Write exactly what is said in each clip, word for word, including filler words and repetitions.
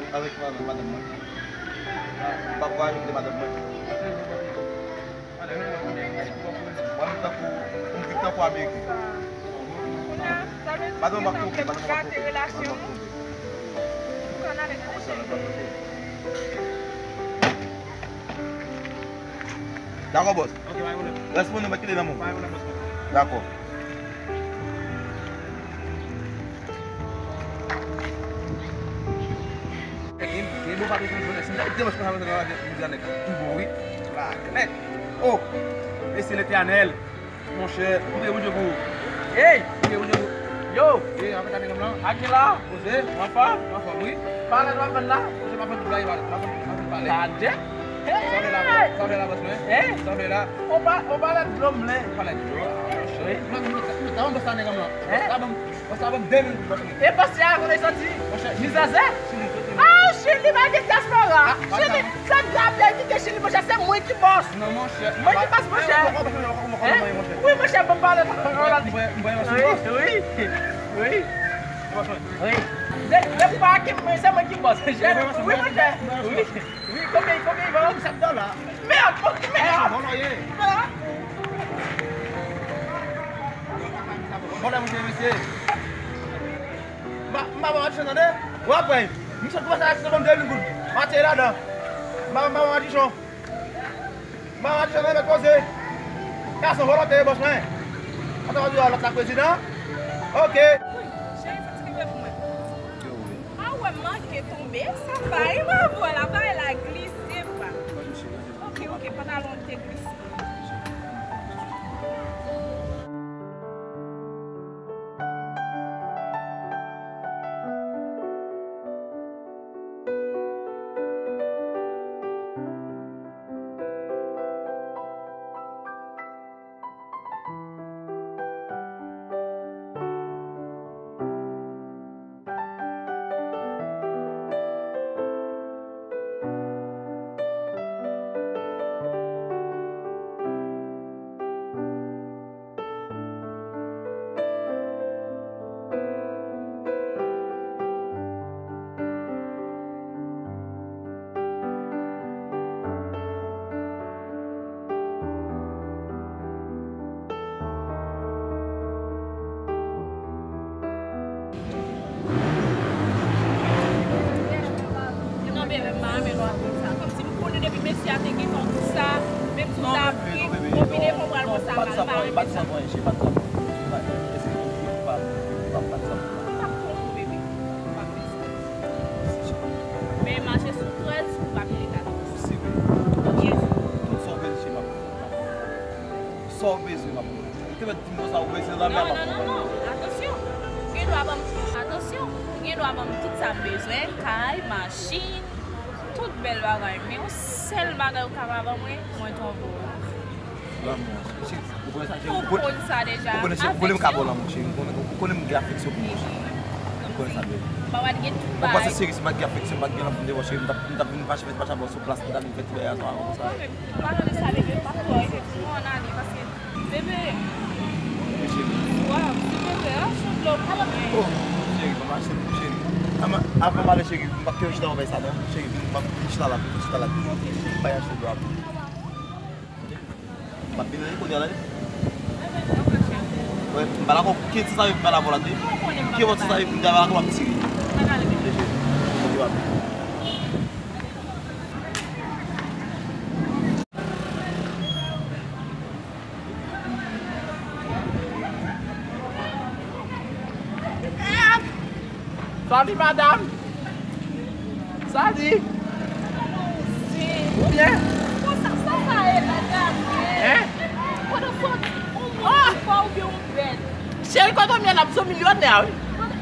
avèk, avèk madanm, madanm mwen. M p ap vwayaje kote madanm mwen. Mwen, m tankou, m viv tankou Ameriken. Madanm mwen p ap twonpe, madanm mwen p ap twonpe. Madanm mwen p ap twonpe. Dakò, bòs. Ok, pa gen pwoblèm. Rès mwen, nou mèt kite nan men w. Pa gen pwoblèm, bòs mwen. Dakò. Gen, gen bon patwon konn jwenn, si m t ap demanch konsa, mwen ta di nèg la tou bon, wi. La, nèt. Oh! Mèsi Letènèl. Monchè, priye Bondye pou ou. Hey! Priye Bondye pou ou. Yo! Hey, apre sa, nèg la. Akila! Poze. Ou anfòm? Ou anfòm, wi. Palèt w ap vann la? Monchè, m ap vann tout bagay, palèt. M ap vann, m ap vann palèt. Sa w fè la, sa w fè la, bòs mwen? Hein? Sa w fè la? On pa, on palèt dlo m vle. Palèt dlo? Ah, monchè. Wi. M ap vann tout sa, tout sa, bòs la, nèg la. Hein? Sa bon. Bòs la ban m de mil goud, bòs mwen. E bòs la kote l soti? Monchè, Chili. Mizazè? Chili soti, monchè. Ah, Chili pa gen dyaspora. Ah, Chili, se grave, li kite Chili, monchè, se mwen ki bòs. Non, monchè. Mwen ki bòs, monchè. Ou konprann, ou konprann, monchè. Wi, monchè, ban m pale. M voye, m voye, m voye, monchè. Wi, wi, wi. Bòs mwen. Wi. De, de pa ki mwen, se mwen ki bòs. Wi, monchè. Wi, wi, konbyen, konbyen, konbyen? Sèt dola. Mèd, mèd. Vòlò ye. Vòlò, mesye, mesye. M pa, m pa ba w adichon, tande? W ap wè. Misye kòmanse a achte ban m de mil goud. M atire ladan. M pa, m pa ba w adichon. M pa ba w adichon, tande, mèt poze. Gason vòlò te ye, bòs mwen. Atò, w ap di lòt la prezidan. Ok. Cheri, sa ti kenbe pou mwen. A wè, m manke tonbe. Sa bay, bravo, la bay la glise pa. Ok, ok, pantalon te glise. Non, bebe, m pa renmen lwa konsa. Kòmsi m konnen depi mesye a te gentan di sa, menm si w ta pri, konbine pou pral wè sa mal, pa renmen sa. Bat sa pou mwen, cheri, bat sa pou mwen. Eske ou koupab? Ou pa bat sa pou mwen. M p ap konnen, bebe. M p ap bezwen. Men mache sou trèz pou pa pile katòz. Posib. Yes. Tout sa w bezwen, cheri, m ap fè. Sa w bezwen, m ap fè. Ou te mèt di m konsa, ou bezwen lanmè, m ap fè. Non, non, non, non. Atansyon. Ou gen dwa ban m, atansyon. Ou gen dwa ban m tout sa m bezwen, kay, machin, tout bèl bagay. Men yon sèl bagay ou ka pa ban mwen, mwen tonbe w. Lanmou an, cheri. Ou konnen sa, cheri. Ou konnen sa deja. Ou konnen, cheri, ou konnen m ka ba w lanmou, cheri. Ou konnen, ou konnen m gen afeksyon pou ou, cheri. Ou konnen sa, bebe. Ou pa wè gen tout bagay. Ou panse serye, si m pa t gen afeksyon, m pa t gen lanmou pou m te ba w, cheri, m t ap, m t ap vin fache, fache avè w sou plas, m t ap vin fè ti bagay sa avè w konsa. Mwen menm, m pa tande sa, bebe, m p ap twò, efektivman, ann ale, paske, bebe, swa, si bebe, a, se dlo pou mwen. Oh, cheri, ban m achte pou ou, cheri. Avan, avan m ale, cheri, m p ap kite w chita nan bagay sa, non. Cheri, vin, m ap vin chita la, vin chita la. Ok, cheri. M bay achte dlo a pou ou. M ap vini kounye a la. Wè, m pa dakò. Ki ti sa yo m pa dakò la, tande? Ki wòt sa yo m pa dakò, m ap tire. Ok, papi. Salut, madame. Salut. Ou byen? Konsa, sa sa ye la, gade. Hein? Kote w soti? Ou moun ki fò oubyen ou bèt? Cheri, kote w ye la, m se milyonè, wi. Kote,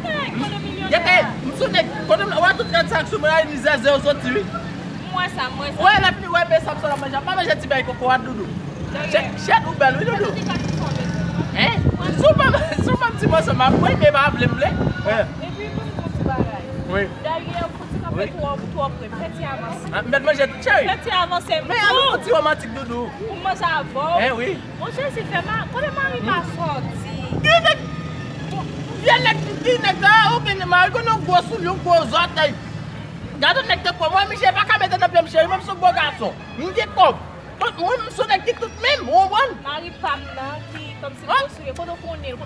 hey, kote milyonè a? Gete, m se nèg, kote m, ou wè tout gad sa k sou mwen la, e mizè zè yo soti, wi. M wè sa, m wè sa. Ou wè, lè fini, ou wè, men sa m sot ap manje, m pa manje ti bèy kokorat, doudou. Chè, chè nou bèl, wi, doudou. Hein? Si w pa, si w pa m ti mòso, m ap pran, men pa vle m vle. Hein? Epi, pou m di w ti bagay. Wi. Dayè, ou fouti kanpe twò, twò pre. Fè ti avanse. Ah, m mèt manje tout, cheri. Fè ti avanse. Men an nou fouti romantik, doudou. Pou m manje avè w. Hein, wi. Monchè, se fè ma, kote mari m a sòti? Ki nèg, vye nèg, ki nèg sa, ou gen mari, konn yon gwo soulye, yon gwo zòtèy. Gade yon nèg tankou mwen, misye pa ka mete nan pye m, cheri, menm si yon gwo gason. M gen kòb. Mwen, m se yon nèg ki tout menm, ou konprann? Mari pa m nan, ki kòmsi gwo soulye, kote w konnen l?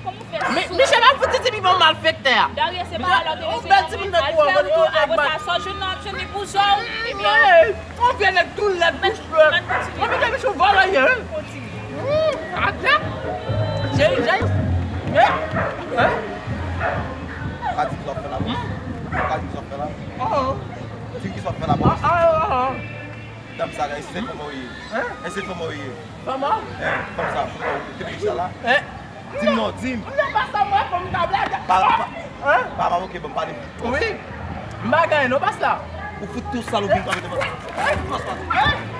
Kòman w fè sou? Misye pa fouti ti piman malfektè a. Dayè, se pa la w te bezwen nan mwen. Al fè wout ou, apre sa, sa w jwenn nan, w ap jwenn li pou zò w. Ebyen, yon vye nèg tou lèd, bouch lèd. Mwen, mwen, misye vòlè ye. Atè. Cheri, cheri. Hein? Hein? Pa di ki sa w fè la. Pa di ki sa w fè la. Di m ki sa w fè la, bò. Dam sa, èske se fanm ou ye? Èske se fanm ou ye? Fanm ou? Eh, fanm sa, fanm ou te vin chita la? Di m non, di m. M nan pa sa, mwen, fanm ta blage. Pa, pa, pa, pa, ok, bon, pale. Wi. M pa gen non, pa sa. Ou fout tou sal, ou vin pale de fanm.